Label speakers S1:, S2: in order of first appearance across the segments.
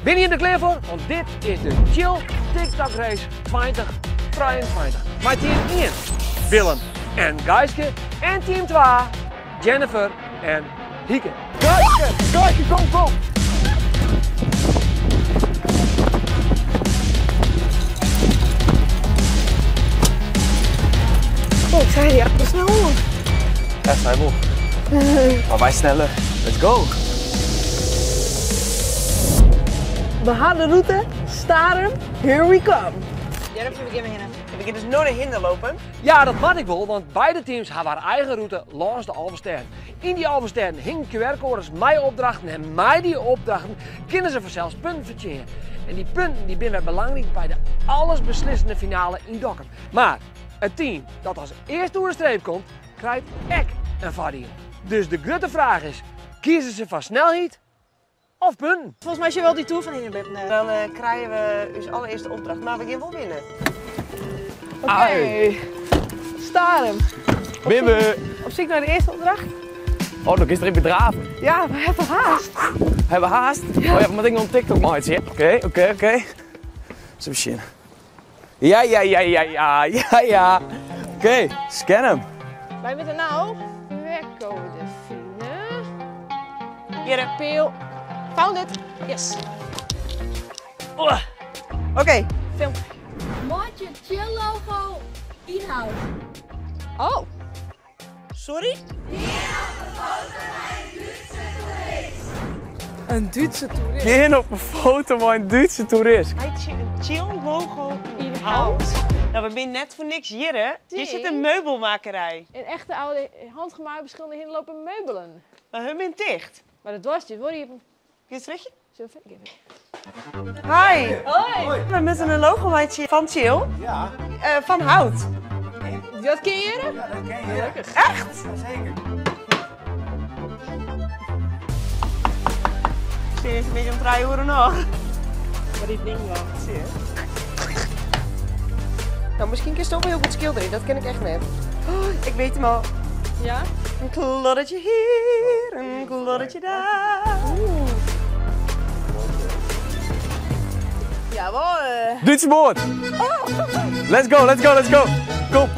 S1: Binne jim der klear foar? Want dit is de Chill TikTok Race 2023. Mei team 1 Willem en Gaiske en team 2 Jennifer en Hieke. Gaiske, Gaiske, kom, kom!
S2: Oh, ik zei ja, te snel.
S3: Ja, snel wel. Maar wij sneller. Let's go!
S2: We hadden de route, Starum, here we come.
S4: Jennifer, we gaan beginnen. We gaan dus nooit naar hinder lopen.
S1: Ja, dat mag ik wel, want beide teams hebben haar eigen route langs de Alversterren. In die Alversterren hingen QR-codes mij opdrachten en mij die opdrachten kunnen ze vanzelfs punten verdienen. En die punten die zijn belangrijk bij de allesbeslissende finale in Dokkum. Maar het team dat als eerste door de streep komt, krijgt ek een voordeel. Dus de grote vraag is, kiezen ze van snelheid of punten?
S4: Volgens mij is je wel die tour van in de bed. Dan krijgen we onze allereerste opdracht, maar we gaan wel winnen.
S2: Oké, okay. Starum.
S3: Winnen.
S2: Op zoek naar de eerste opdracht.
S3: Oh, dan is er even bedraven.
S2: Ja, we hebben haast.
S3: Hebben we haast? Ja. Oh ja, moet ik nog een TikTok maken? Oké. Zo misschien. Ja. Oké, scan hem.
S2: Wij moeten nou QR-code vinden. Hier, peel. Found it. Yes.
S4: Oké. Okay.
S2: Film.
S5: Maak je chill logo inhoud.
S2: Oh.
S4: Sorry?
S2: Een Duitse toerist.
S3: Geen op een foto van een Duitse toerist.
S4: Een chill logo in hout. Nou, we zijn net voor niks hier, hè? Hier zit een meubelmakerij.
S2: Een echte oude handgemaakt verschillende hinlopen meubelen.
S4: Maar hun zijn dicht.
S2: Maar dat was dit, hoor je.
S4: Kun je het terugje?
S2: Zo
S4: Hi.
S2: Hoi.
S4: We moeten een logo van Chill.
S6: Ja.
S4: Van hout.
S2: Dat ken je?
S6: Ja, dat ken je.
S2: Gelukkig.
S4: Echt?
S6: Jazeker.
S4: Serieus, een beetje om 3 uur nog.
S2: Maar die ding wel.
S4: Zie je? Nou, misschien kun je toch wel heel goed schilderen. Dat ken ik echt net. Oh, ik weet hem al.
S2: Ja?
S4: Een kloddertje hier, een kloddertje daar.
S2: Oeh. Jawel.
S3: Duitse boord.
S2: Oh.
S3: Let's go, let's go, let's go. Kom.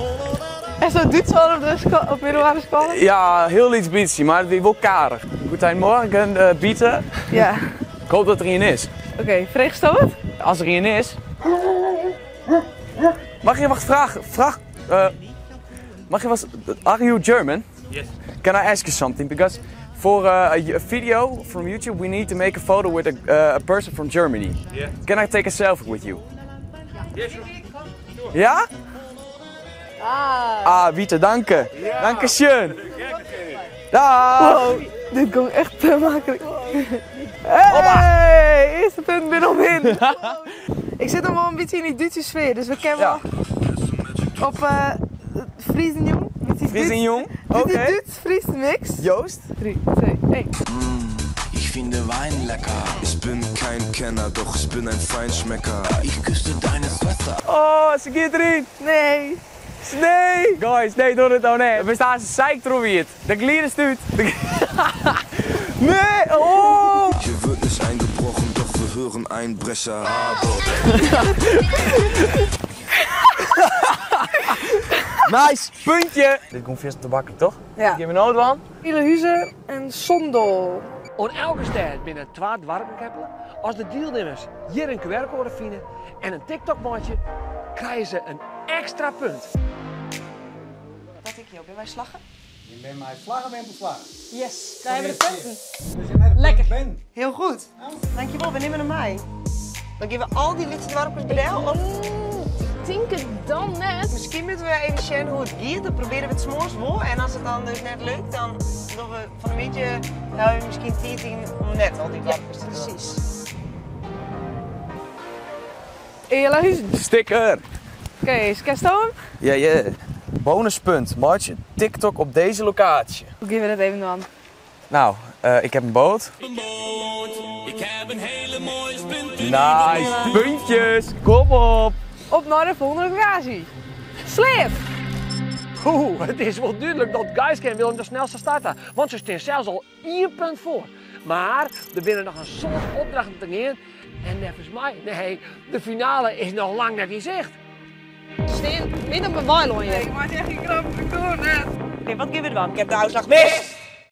S2: Echt zo Duits op de op middelbare school?
S3: Ja, heel iets beetje, maar het is wel karig. Goedemorgen, bieten.
S2: Ja.
S3: Ik hoop dat er een is.
S2: Oké, okay, vreeg je het?
S3: Als er een is. Mag je wat vragen? Vraag. Mag je wat? Are you German?
S6: Yes.
S3: Can I ask you something? Because for a video from YouTube, we need to make a photo with a person from Germany.
S6: Yeah.
S3: Can I take a selfie with you?
S6: Yeah, sure.
S3: Ja? Ah, bitte, danke.
S6: Ja.
S3: Danke schön. Dag.
S2: Wow, dit komt echt te makkelijk. Hey, eerste punt binnen. Ik zit nog wel een beetje in die Duitse sfeer, dus we kennen wel op Friesenjong.
S3: Friesenjong, oké.
S2: Dit is Duits-Fries mix.
S3: Joost.
S2: 3, 2, 1.
S7: Ich finde Wein lecker.
S8: Ich bin kein Kenner, doch ich bin ein Feinschmecker.
S7: Ich küsse deine Schwester.
S3: Oh, ze gaat erin.
S2: Nee.
S3: Nee! Guys, nee, doe het nou niet. We staan zeik erop. De glider stuurt. Nee! Oh!
S8: Hier wird nicht eingebrochen, doch wir hören Einbrecher.
S3: Nice, puntje! Dit komt vast te bakken, toch?
S2: Ja.
S3: Ik heb een nood aan.
S2: Huizen en Sondel.
S1: Om elke stad binnen 2 dwarpen keppelen, als de deelnemers hier een QR-code vinden en een TikTok-maatje, krijgen ze een extra punt.
S4: Wat ik hier, ben wij slaggen?
S6: Je bent mij vlaggen, ben beslagen.
S2: Yes, daar hebben we de punten.
S6: Dus je bent
S2: Lekker.
S6: Ben.
S4: Heel goed. Dankjewel, we nemen hem mee. Dan geven we al die litse dwarpers bedel of...
S2: Tinke dan net.
S4: Misschien moeten we even zien hoe het gaat. Dan proberen we het s'morgens wel. En als het dan dus net lukt, dan doen we van een beetje, nou, misschien 10 om net al die dwarpers te doen.
S2: Precies. Ela Huizen.
S3: Sticker.
S2: Oké, okay, hem?
S3: Ja, ja. Bonuspunt. Maak je TikTok op deze locatie.
S2: Hoe geven we dat even aan?
S3: Nou, ik heb een boot.
S7: Ik heb een hele mooie spint.
S3: Nice. Puntjes. Kom op.
S2: Op naar de volgende locatie. Sleep!
S1: Oeh, it is wol dúdlik dat Gaiske en Willem de snelste starte, want se stean sels al ien punt foar. Mar der binne noch in soad opdrachten te gean en neffens my, nee, de finale is noch lang net yn sicht.
S2: Stean midden op in weilân hjir.
S4: Ik maak echt geen grap, ik doe het net. Oké, wat gean we dwaan? Ik heb de ôfslach mis!